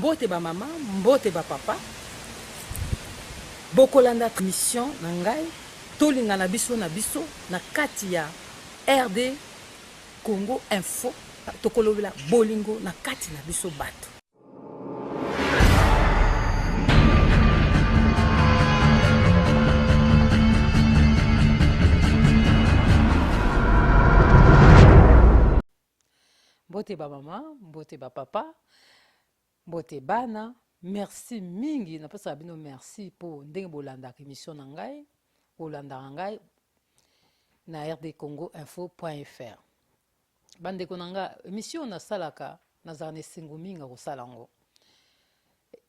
Mbote ba mama, mbote ba papa. Bokolanda mission na ngai tolingana biso na biso na kati ya RD Congo Info. Tokolobela bolingo na kati na biso bato. Mbote ba mama, mbote ba papa, mbote bana. Merci mingi, napesaka bino merci po ndenge bolandaka emission na ngai, bolandaka ngai na rdcongoinfo.fr. Bandeko na nga, emission nasalaka nazalaka na esengo mingi ya kosala yango.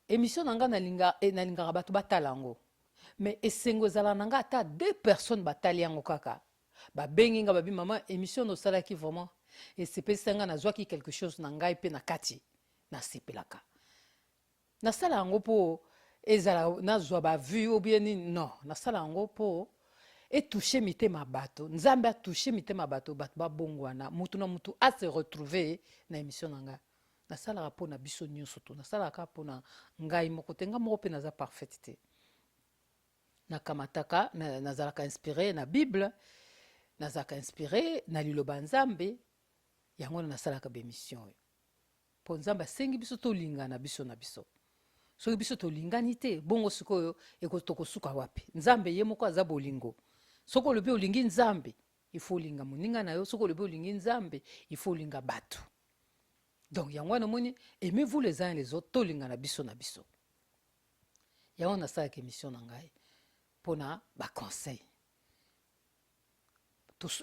Emission na nga nalinga, eh, nalingaka bato batala yango. Mais esengo ezalaka na nga ata deux personnes batali yango kaka. Babengi nga babi mama emission na osalaki vraiment esepelisa nga nazwaki quelque chose na ngai pe na kati nasepelaka. Nasala yango po ezala nazwa ba vue ou bien nini non nasala yango po e toucher mitema bato Nzambe a toucher mitema bato bato babongwana mutu na mutu a se retrouver na emission na nga nasalaka po na biso nionso tout nasalaka po na ngai moko te nga moko pe naza parfaite te Nakamataka, nazalaka inspire na bible, nazalaka inspire na liloba ya Nzambe, yango wana nasalaka ba emission oyo. Po Nzambe asengi biso tolingana biso na biso. Soki biso tolingani te, bongo sikoyo tokosuka wapi? Nzambe ye moko aza bolingo. Soki olobi olingi Nzambe, il faut olinga moninga na yo. Soki olobi olingi Nzambe, il faut olinga bato. Donc yango wana omoni, aimez-vous les uns les autres, tolingana biso na biso. Yango nasalaka emission na ngai pona ba conseil.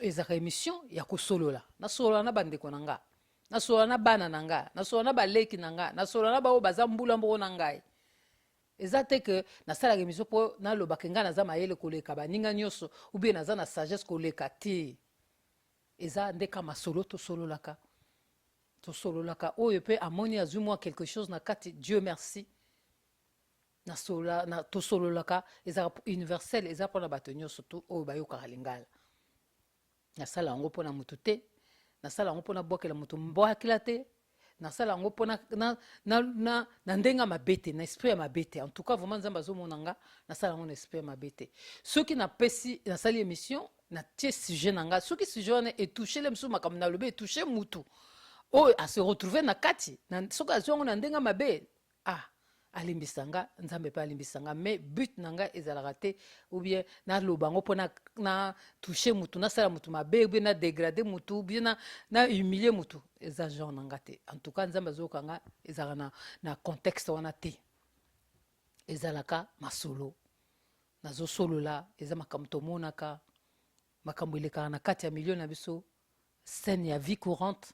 Ezalaka emission ya kosolola. Nasolola na bandeko na nga, nasolola na bana na nga, nasolola na baleki na nga, nasolola na baoyo baza mbula moko na ngai. Eza te que nasalaka emission po naloba ke ngai naza mayele koleka baninga nyonso ou bien naza na sagesse koleka te. Eza nde ka masolo tosololaka. Tosololaka oyo pe amoni azwi mwa quelque chose na kati Dieu merci. Nasolola na tosololaka ezalaka universel eza pona bato nyonso tout oyo bayokaka lingala. Nasala yango pona mutu te, nasala yango pona bwakela mutu mbwakela te, nasala yango pona na, na, na, na ndenge ya mabe te, na esprit ya mabe te. En tout cas vraiment Nzambe azomona nga, nasala yango na esprit ya mabe te. Soki napesi nasali emission natie sujet na nga, soki sujet wana etouche le mosusu makambo nalobi etouche mutu oyo a se retrouver na kati, na, soki azwi yango na ndenge ya mabe, ah alimbisa nga, Nzambe pe alimbisa nga, mais but na nga ezalaka te ou bien naloba yango po na, na toucher mutu, nasala mutu mabe ou bien na degrader mutu ou bien na, na humilier mutu, eza genre na nga te. En tout cas Nzambe azoyoka nga, ezalaka na, na contexte wana te. Ezalaka masolo. Nazosolola, eza makambo tomonaka, makambo elekaka na kati ya milieu na biso, scène ya vie courante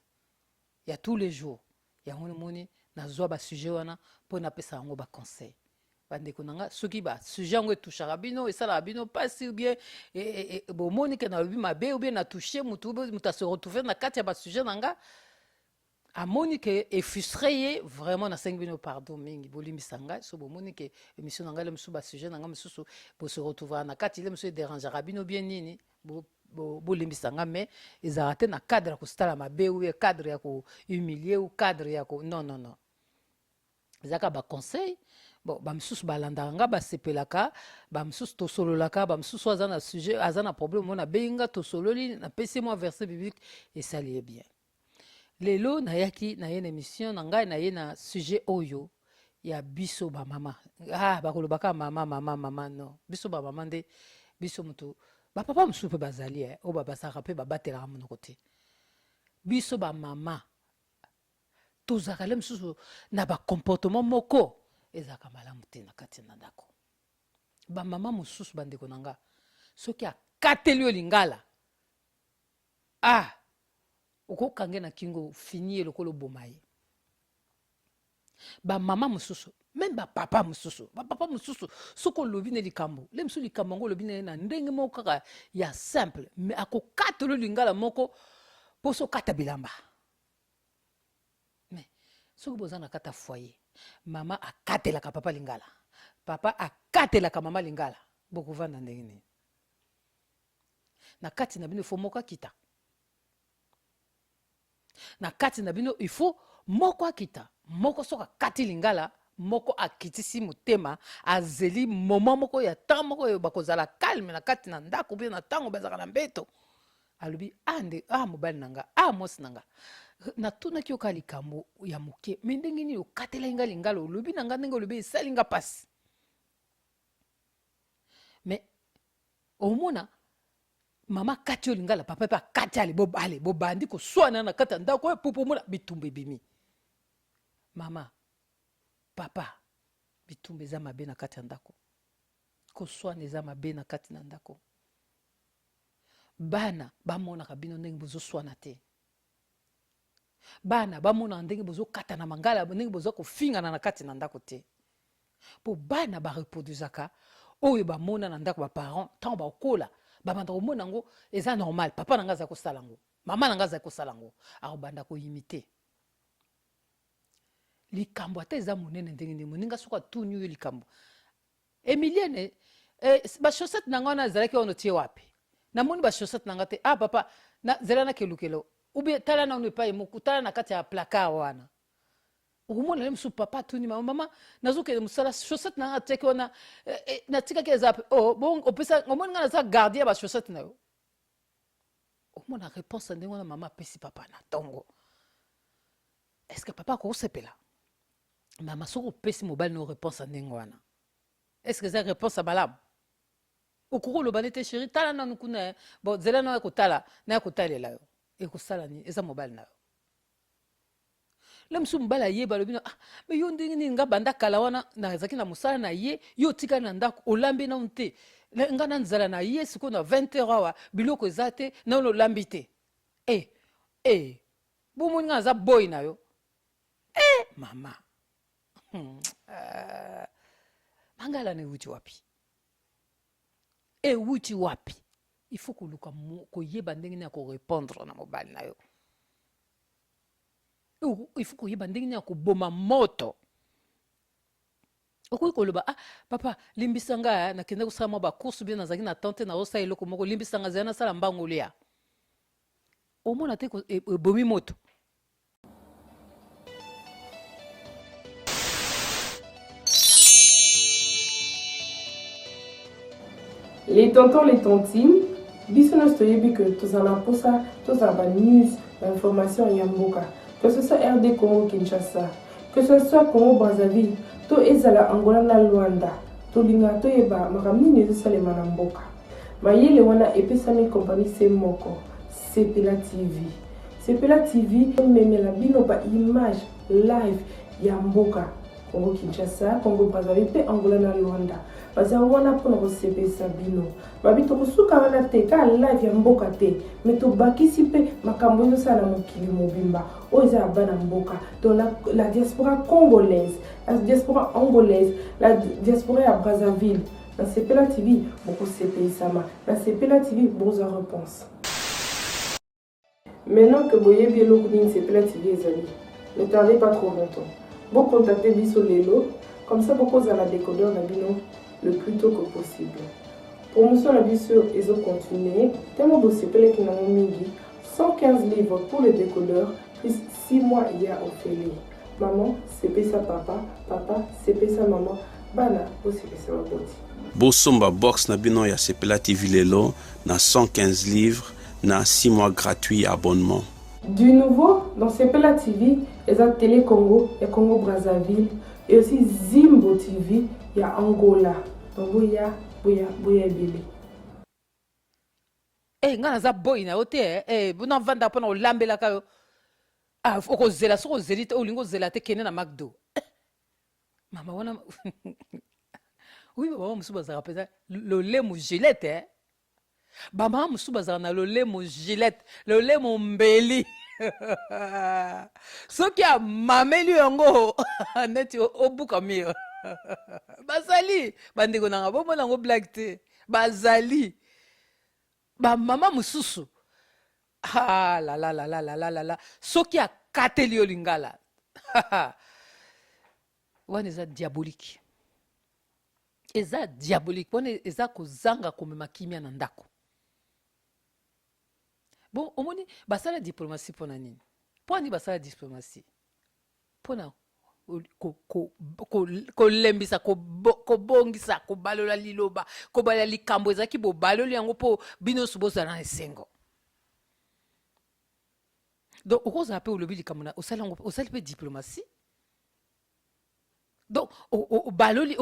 ya tous les jours. Yango namoni nazwa ba sujet wana mpo napesa yango ba conseil. Bandeko na nga, soki ba sujet yango etouchaka bino, esalaka bino pasi ou bien bomoni ke nalobi mabe ou bien na touche mutu ou bien mutu a se retrouver na kati ya ba sujet na nga, amoni ke e frustre ye, vraiment nasengi bino pardon mingi, bolimbisa ngai soki bomoni ke emission na ngai le mosusu ba sujet na ngai mosusu bo se retrouvera na kati le mosusu e derangeaka bino bien nini, bolimbisa nga, mais ezalaka te na cadre ya kosala mabe ou bien cadre ya ko humilier ou cadre ya ko non non non, ezalaka ba conseil. Bon, ba misusu balandaka nga, basepelaka, ba misusu tosololaka, ba misusu aza na sujet, aza na problème mona abengi nga, tosololi, napesi ye mwa verset biblique, esali ye bien. Lelo nayaki naye na emission na ngai, naye na sujet oyo ya biso ba mama. Ah, bakoloba kaka mama mama mama, non, biso ba mama nde biso mutu, ba papa mosusu pe bazali eh, oyo babasaka pe babatelaka monoko te. Biso ba mama tozalaka le mosusu na ba comportement moko ezalaka malamu te na kati na ndako. Ba mama mosusu, bandeko na nga, soki akateli yo lingala, ah, okokange na kingo, fini ye lokola oboma ye. Ba mama mosusu, meme ba papa mosusu, ba papa mosusu soki olobi ne likambo le mosusu, likambo yango olobi ne na ndenge moko kaka ya simple, mais akokatela lingala moko mpo so okata bilamba. Mais soki boza na kati ya foyer, mama akatelaka papa lingala, papa akatelaka mama lingala, bokovanda ndenge nini? Na kati na bino il faut moko akita. Na kati na bino il faut Moko akita, moko soki akati lingala, moko akitisi motema, azeli moment moko ya temps moko oyo bakozala calme na kati na ndako mpe na ntango bazalaka na mbeto. Alobi, ah nde, ah mobali na nga, ah mwasi na nga, natunaki yo kaka likambo ya moke, me ndenge nini okatelaki nga lingala, olobi na nga ndenge olobi esali nga mpasi. Me omona mama akati yo lingala, papa mpe akati, ale bo, ale bobandi koswana na kati ya ndako oyo pupu, omona bitumba ebimi. Mama, papa, bitumba eza mabe na kati ya ndako, koswana eza mabe na kati na ndako. Bana bamonaka bino ndenge bozoswana te, bana bamonaka ndenge bozokatana mangala, ndenge boza kofingana na kati na ndako te, mpo bana bareproduisaka oyo bamona na ndako. Baparent ntango bakola, babanda komona yango eza normal. Papa na ngai aza kosala yango, mama na ngai aza kosala yango, akobanda koimite likambo ata eza monene ndenge nini. Moninga soki atuni yo likambo, Emilienne, eh, bachaussette na ngai wana ezalaki wana, otie wapi? Namoni bachaussette na ngai te. Ah papa, na, zela nakelukelo ou bien tala nanu epai moko, tala na kati ya placard wana, okomona ye mosusu. Papa atuni mama, mama, nazokende mosala, chaussette na ngai atiaki wana, eh, eh, natikaki eza oh, bon, opesa omoni ngai naza gardien ya bachaussette na yo. Omona réponse ndenge wana mama apesi papa na ntongo, est ce que papa akosepela? Mama, soki opesi mobali no réponse ya ndenge wana, est ce que eza réponse ya malamu? Okoki oloba nete, chéri, tala nanu kuna, bon, zela naya kotala, naya kotalela yo. Ekosala nini? Eza mobali na yo. Le mosusu mobali ayeba, alobi na, ah, me yo ndenge nini? Nga banda kala wana nazalaki na mosala na ye, yo otikali na ndako, olambi nanu te. Nga na nzala na ye sikoyo na 20 heures awa, biloko eza te, nano olambi te. E e bomoni nga naza boyi na yo. E mama, mangala na ewuti wapi? Ewuti wapi? Il faut koluka koyeba ndenge nini ya korépondre na mobali na yo. Il faut koyeba ndenge nini ya koboma moto. Okoki koloba, ah papa, limbisa nga, nakende kosala mwa bacourse, bien nazalaki na temps te, nazosala eloko moko, limbisa nga, zela nasala mbango olia. Omona te ebomi moto. Les tontons, les tontines, biso nyonso toyebi ke tozala na mposa tozala ba news, ba information ya mboka, que ce soit RD Congo Kinshasa, que ce soit Congo Brazzaville to ezala Angola na Luanda, tolingaka toyeba makambo nini ezosalema na mboka. Mayele wana epesami compagnie se moko, Sepela TV. Sepela TV ememela bino ba image live ya mboka Congo Kinshasa, Congo Brazzaville mpe Angola na Luanda. Baza wana mpona kosepelisa bino. Babi tokosuka wana te, kaka live ya mboka te, me tobakisi mpe makambo ezosala na mokili mobimba oyo eza ya bana mboka. Donc la diaspora congolaise, la diaspora angolaise, la diaspora ya Brazzaville, na Sepela TV bokosepelisama, na Sepela TV bokozwa réponse. Maintenant que boyebi eloko nini Sepela TV ezali, ne tardez pas trop longtemps. Bo contacter biso lelo, comme ça bokozala décodeur na bino le plus tôt que possible. Promotion na biso ezo continuer, tellement bosepelaki nango mingi, 115 livres pour le décodeur plus 6 mois ya ofele. Maman sepesa papa, papa sepesa maman, bana bosepesa baboti. Bosomba box na bino ya Sepela TV lelo na 115 livres na 6 mois gratuit ya abonnement. Du nouveau dans Sepela TV eza Tele Congo ya Congo Brazzaville et aussi Zimbo TV ya Angola. Donc boya boya boya ebele. Eh, nga naza boyi na yo te, eh, eh, navanda mpona olambelaka yo. Ah, okozela soki ozeli te, olingi ozela te, kende na McDo. Eh, mama wana, oui, bamama mosusu bazalaka mpenza lolemo gilete, eh? Bamama mosusu bazalaka na lolemo gilete, lolemo mbeli. Soki amameli yango neti obuka mire. Bazali bandeko nanga, bomona yango blague te. Bazali bamama mosusu, ah, la la la la la la la la, soki akateli yo lingala wana eza diabolique, eza diabolique wana, eza kozanga komema kimia na ndako. Bon, omoni basala diplomatie mpo na nini? Mpo ani basala diplomatie? Mpona kolembisa, kobongisa, kobalola liloba, kobalola likambo ezalaki, bobaloli yango mpo bino nyonso bozala na esengo. Donc okozala mpe olobi likambo na osali yango, osali mpe diplomatie. Donc obaloli,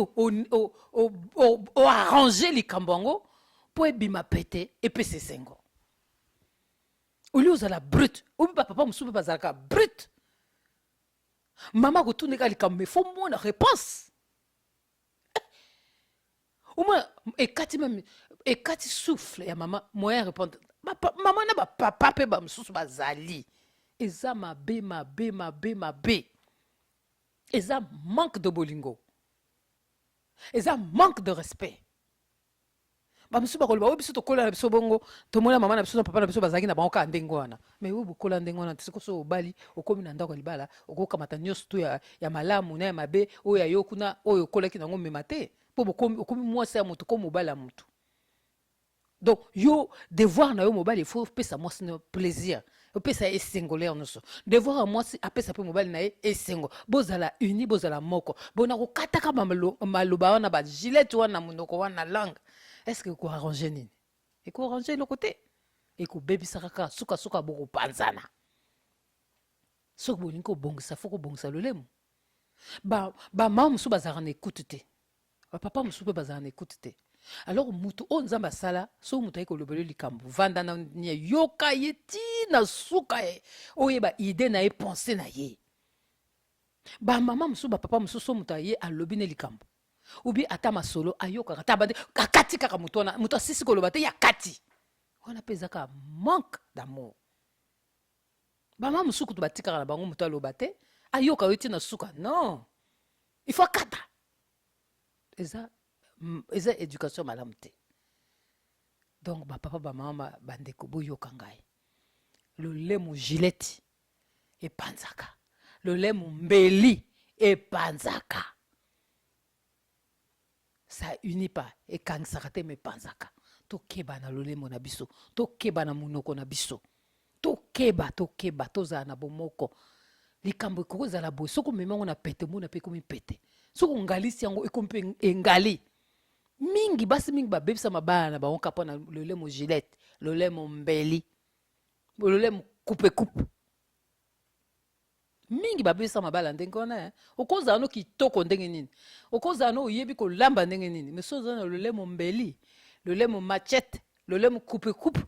oarrange likambo yango mpo ebima pete, epesa esengo. Olie ozala brut, obi bapapa mosusu mpe bazalaka brut. Mama akotuna eka likambo, mais faut mona réponse. Omona ekati, même ekati souffle ya mama, moyen répondre. Mama na bapapa mpe bamosusu bazali, eza mabe, mabe, mabe, mabe. Eza manque de bolingo, eza manque de respect. Bamosusu bakoloba oyo biso tokola na biso bongo, tomona mama na biso na papa na biso bazalaki na bango kaka ndenge wana. Mais oyo bokola ndenge wana, siko so obali, okomi na ndako ya libala, okokamata nyonso tu ya malamu na ya mabe oyo ya yo kuna, oyo okolaki nango, mema te, mpo okomi mwasi ya motu ko mobali ya motu. Donc yo, devoir na yo mobali, il faut opesa mwasi na plaisir, opesa ye esengo lere nyonso. Devoir ya mwasi, apesa mpe mobali na ye esengo. Bozala uni, bozala moko. Bona kokataka maloba wana, bagilete wana na monoko wana, na langue, est ce que ekoarrange nini? Ekoarrange eloko te, ekobebisa kaka. Sukasuka bokopanzana. Soki bolingi kobongisa, faut kobongisa lolemo. Bamama mosusu bazalaka na écoute te, bapapa mosusu mpe bazalaka na écoute te. Alors mutu oyo Nzambe asala, soki moto ayi kolobela likambo, vanda na nie, yoka ye ntina suka ye, oyeba idée na ye, pensée na ye. Bamama mosusu, bapapa mosusu, so moto aye alobi ne likambo ou bien ata masolo, ayokaka ta bande, akati kaka moto wana. Moto asisi koloba te, ya kati wana mpe eza kaka manque d'amour. Bamama mosusu kutu batikaka na bango moto aloba te, ayoka yo ntina suka. Non, il faut akata. Eza éducation malamu te. Donc bapapa, bamama, bandeko, boyoka ngai. Lolemo gilete epanzaka, lolemo mbeli epanzaka. Ça unit pas, ekangisaka te, mais epanzaka. Tokeba na lolemo na biso, tokeba na monoko na biso, tokeba, tokeba, tozala na bomoko. Likambo ekoki kozala boye, soki omemi yango na pete, omona mpe ekomi pete. Soki ongalisi yango, ekomi mpe engali mingi. Basi mingi babebisa mabala na bango kapa na lolemo gilete, lolemo mbeli, lolemo coupe coupe. Mingi babebisa mabala ndenge wana. Okozala no kitoko ndenge nini, okozala no oyebi kolamba ndenge nini, mais so oza na lolemo mbeli, lolemo machette, lolemo coupe coupe,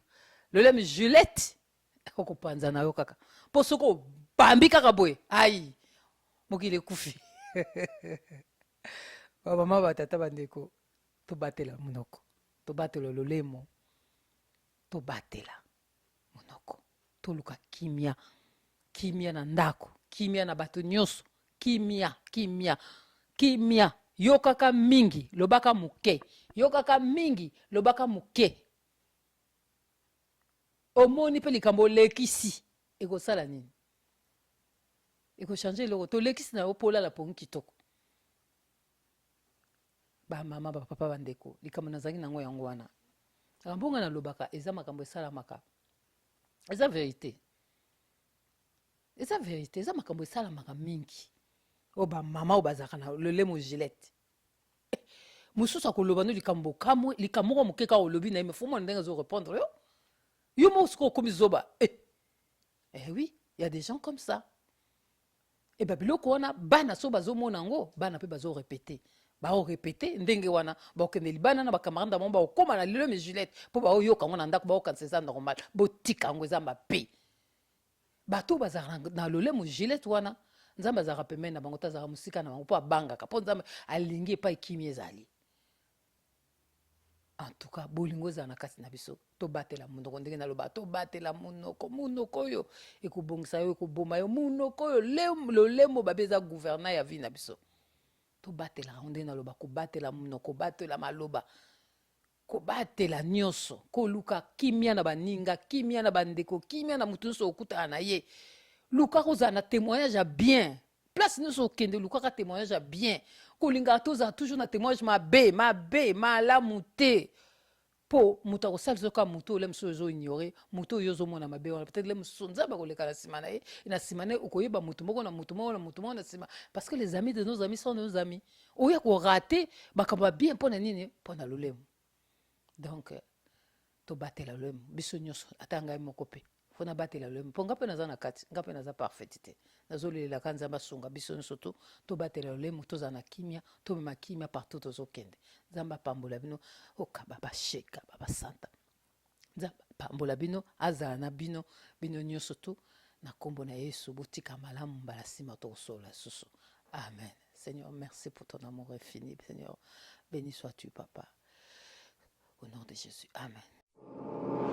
lolemo gilete, okopanza na yo kaka. Mpo soki obambi kaka boye, ai, mokili ekufi. Bamama, batata, bandeko, tobatela monoko, tobatela lolemo, tobatela monoko, toluka kimia, kimia na ndako, kimia na bato nyonso, kimia, kimia, kimia. Yokaka mingi, lobaka moke. Yokaka mingi, lobaka moke. Omoni mpe likambo olekisi, ekosala nini? Ekochange eloko? Tolekisi na yo mpo olala pongi kitoko. Bamama, bapapa, bandeko, likambo nazalaki nango yango wana. Makambo nga nalobaka eza makambo esalamaka, eza vérité, eza vérité, eza makambo esalamaka mingi. Oyo bamama oyo bazalaka na lolemo gilete, mosusu akoloba no likambo kamwe, likambo moko moke kaka olobi na ye, mais faut mona ndenge azorépondre yo. Yo moko sikoyo okomi zoba. Eh, eh oui, il y a des gens comme ça. E babiloko wana, bana so bazomona yango, bana mpe bazorépéter, baorépéter ndenge wana. Bakokende libanda na bacamarade na bango, bakokóma na lolemo gilete, mpo baoyoka yango na ndako, baokanisa eza normal. Botika yango, eza mabe. Bato oyo bazalaka na lolemo gilete wana, Nzambe azalaka pembeni na bango te, azalaka mosika na bango, mpo abangaka, mpo Nzambe alingi epai kimia ezali. En tout cas, bolingo ezala na kati na biso. Tobatela monoko. Ndenge naloba, tobatela monoko. Monoko oyo ekobongisa yo, ekoboma yo. Monoko oyo, lolemo babe, eza gouvernant ya vie na biso. Tobatela yango. Ndenge naloba, kobatela monoko, kobatela maloba, kobatela nyonso, koluka kimia na baninga, kimia na bandeko, kimia na motu nyonso okutana na ye. Luka kozala na témoignage ya bien. Place nyonso okende, lukaka témoignage ya bien. Kolingaka tozala toujours na témoignage mabe, mabe malamu te. Mpo moto akosalisa yo kaka moto oyo le mosusu ozo ignore, moto oyo yo ozomona mabe wana, peut-être le mosusu Nzambe akoleka na nsima na ye, na nsima na ye okoyeba moto moko na moto moko na moto moko na nsima, parce que les amis de nos amis sont nos amis. Oya korate makambo ya bien mpo na nini? Mpo na lolemo. Donc tobatela lolemo biso nyonso, ata ngai moko mpe fo nabatela lolemo, mpo nga mpe naza na kati, nga mpe naza parfaite te. Nazolelelaka Nzambe asunga biso nyonso to tobatela lolemo, tozala na kimia, tomema kimia partout tozokende. Nzambe apambola bino, okaba basheka babasanta. Nzambe apambola bino, azala na bino bino nyonso tu na nkombo na Yesu. Botika malamu, mbala nsima tokosolola lisusu. Amen. Seigneur, merci pour ton amour infini. Seigneur, béni sois-tu, papa, au nom de Jésus. Amen.